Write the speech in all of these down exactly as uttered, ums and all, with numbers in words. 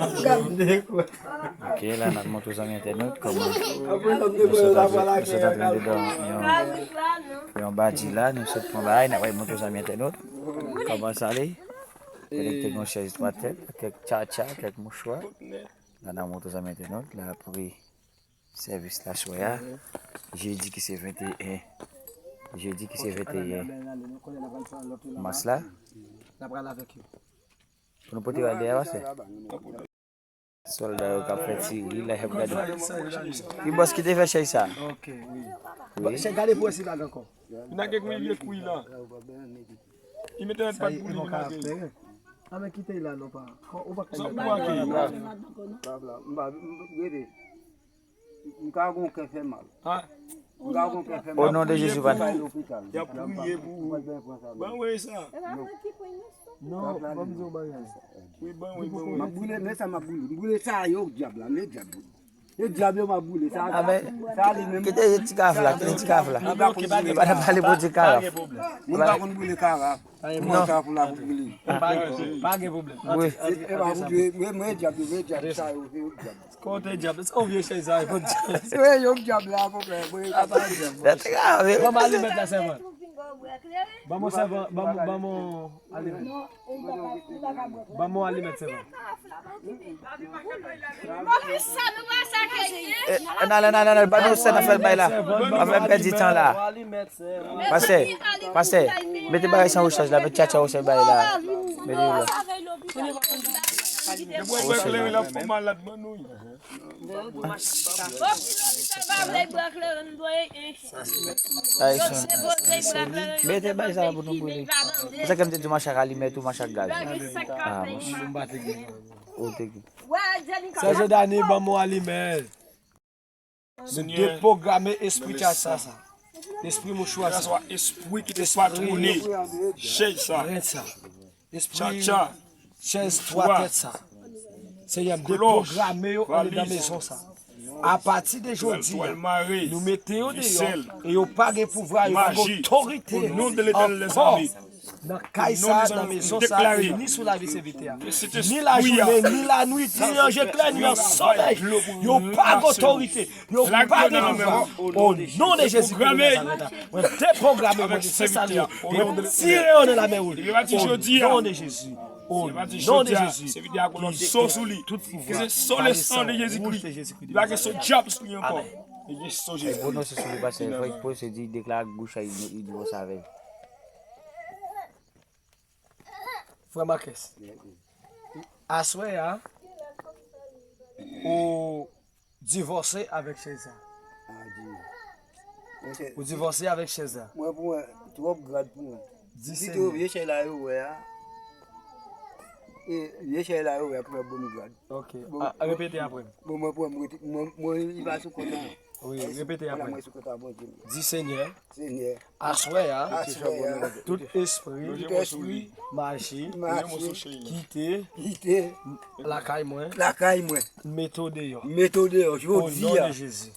Ok, la n ap montre zanmi entènot kòman nou sot antre, nou sot antre anndan yon, yon badi la, nou sot pran bagay, n ap montre zanmi entènot kòman sa ale. Kote ki te gen yon chèz twa tèt, kèk tchatcha, kèk mouchwa. La n ap montre zanmi entènot, la apre sèvis la aswè a. Jedi ki se venteyen, jedi ki se venteyen mas la. Pou nou pote bagay dèyè, pastè. Sòlda yo k ap fè ti ri la, y ap gade. Ki bòs ki te fè chèz sa? Ok, wi. Wi. Chèz, gade pou wè si l la ankò. N a gen kwi vye kwi la. Li mete yon pat pou li nan kay. A, men kite l la non, pa. Ou pa ka. Sa pou ake. M pa, m, m, rete. M ka gon kè fè mal. Ah. M ka gon kè fè mal. O non de Jezi, pa. Y ap priye pou ou. Ban wè sa. Non, ban m di w bagay. Wi, ban wi, ban wi. M ap boule, men sa m ap boule. M boule sa yo, dyab la, men dyab. E dyab yo m ap boule. Sa, sa li menm. Kite ti kaf la, kite ti kaf la. E pa nan pale pou ti kaf. Moun pa konn boule kara. Non. Sa pou la pou boule. Pa gen pwoblèm. Wi. E pa pou boule, mwen, mwen dyab, mwen dyab, sa yo, yo dyab. Kote dyab? Se yon vye chèz sa, yo dyab. Se yo dyab la, pwoblèm. Mwen pa dyab. Ban m alimèt la, sèvant. Ban m sèvant, ban m, ban m alimèt. Ban m yon alimèt, sèvant. E, n ale, n ale, n ale, ban nou sèvant fè l bay la. Pa fè m pèdi tan la. Pastè, pastè, mete bagay sa an rechaj la, mete tchatcha rechaj bay la. Mete yo la. Yo bwè kleren la pou malad, ban nou. Ay, son. Mete bay sa pou nou boule. Se sa ke m te di, mache ak alimèt ou mache ak gaz. Ah, mache. Ou te gen. Sèje Dani, ban m yon alimèt. Nou depwograme espri tchatcha sa. Espri mouchwa sa. Espri ki te patwone chèz sa. Rent sa. Espri chèz twa tèt sa. Senyè, m depwograme yo anndan mezon sa. Apati de jodi a, nou mete yo deyò e yo pa gen pouvwa, yo pa gen otorite ankò nan kay sa, nan mezon sa, e ni sou lavi sèvitè a. Ni lajounen, ni lannuit, ni nan je klè, ni nan somèy, yo pa gen otorite. Yo pa gen pouvwa. O non de Jezi Kris de Nazarèt, mwen depwograme yo, mwen sesale yo, mwen tire yo nan lamen ou. O non de Jezi. O non de Jezi. Ki gen tout pouvwa. Ki se san de Jezi Kris. Li pa gen son dyab sou li ankò. Li gen son Jezi. Pwononse sou li, pastè. Fò li pwononse, di, deklare ak bouch la, li, li divòse avè l. Frè Marques, aswè a, ou divòse avèk chèz sa. Ou divòse avèk chèz sa. Mwen pou mwen, twòp grad pou mwen. Di Senyè. Vye chèz la yo wè a. E vye chèz la yo wè a pou mwen bon grad. Ok. Bon, a, repete apre m. Bon, mwen pou mwen, mwen, mwen, li pa sou kont mwen. Wi, repete apre m. Di Senyè. Senyè. Aswè a, aswè a, tout espri, tout espri, maji, maji, kite, kite, lakay mwen, lakay mwen, mete w deyò, mete w deyò, jodi a. O non de Jezi.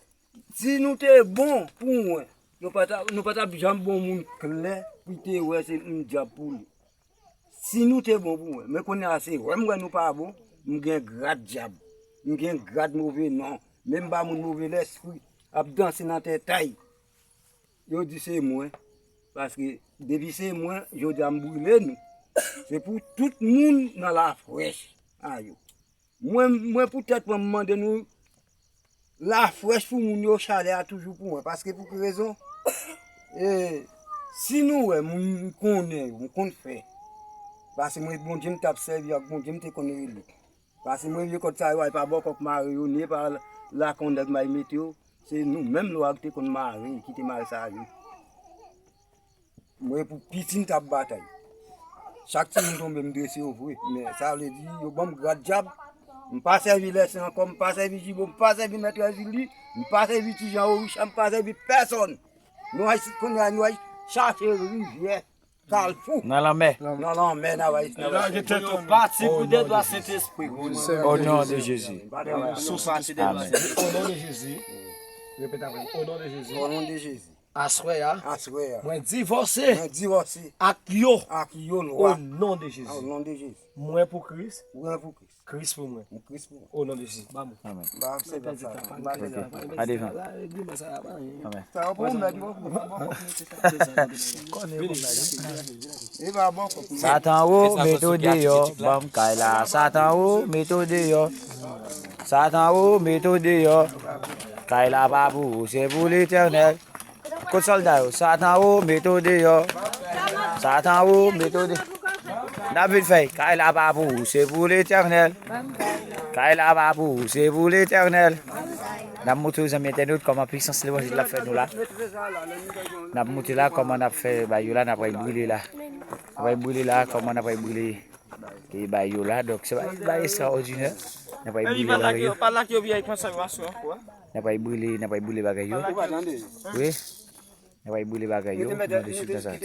Si nou te bon pou mwen, nou pa ta, nou pa t ap janm bon moun klè pou te wè se moun dyab pou li. Si nou te bon pou mwen, men kounye a se wè m wè nou pa bon, m gen grad dyab, m gen grad move non, men m ba moun move lespri ap danse nan tèt a y. Yo di se mwen, paske depi se mwen, jodi a m brile nou. Se pou tout moun nan lafrèch a yo. Mwen, mwen pou tèt mwen, m mande nou lafrèch pou moun yo, chalè a toujou pou mwen. Paske pou ki rezon? E, si nou wè, m konnen yo, m konn fè. Paske mwen, Bondye m t ap sèvi ak, Bondye m te konn rele. Paske mwen vye kòd sa yo, ay pa bò kòk mare yo, ni pa lakay yon nèg may mete yo. Se nou menm lwa ki te konn mare, ki te mare sa yo. Mwen pou piti m t ap batay. Chak timoun tonbe m drese yo vre. Men sa vle di yo ban m grad dyab. M pa sèvi Lèsen ankò, m pa sèvi Jibo, m pa sèvi Mètrè Jili, m pa sèvi Ti Jan Oricha, m pa sèvi pèsonn. Nou ay kounye a, nou ay chache rivyè, kalfou. Nan lanmè. Nan lanmè, n a bay. Pati pou de dwa Sentespri. O non de Jezi. Amèn. O non de Jezi. Repete apre m. O non de Jezi. O non de Jezi. Aswè a. Aswè a. Mwen divòse. Mwen divòse. Ak yo. Ak yo lwa. O non de Jezi. O non de Jezi. Mwen pou Kris. Mwen pou Kris. Kris pou mwen. Ou Kris pou mwen. O non de Jezi. Ba mwen. Amen. Ba m se Mwen pèdi sa. tan pa Ba m gen se tan sa. pa gen Pa tan devan. la. Epi mwen sa pa gen. Amen. Sa yo pou mèd yo. Vini. E ba bon kòk. Satan ou, mete w deyò, ban m kay la. Satan ou, mete w deyò. Satan ou, mete w deyò. Kay la pa pou ou, se pou Letènèl. Kot sòlda yo? Satan ou, mete w deyò. Satan ou, mete w deyò. N ap vin fè. Kay la pa pou ou, se pou Letènèl. Kay la pa pou ou, se pou Letènèl. N ap montre zanmi entènot kòman pisans levanjil la fè nou la. N ap montre la kòman n ap fè bay yo la, n ap pral brile la. N ap pral brile la, kòman n ap pral brile e bay yo la. Donk, se pa yon bay ekstraòdinè. N ap pral brile bagay yo. Pa lak yo biyay konsa yo asou ankò. N ap pral brile, n ap pral brile bagay yo. Ou pa tande. Wi. N ap pral brile bagay yo. Nan de suit nan sa.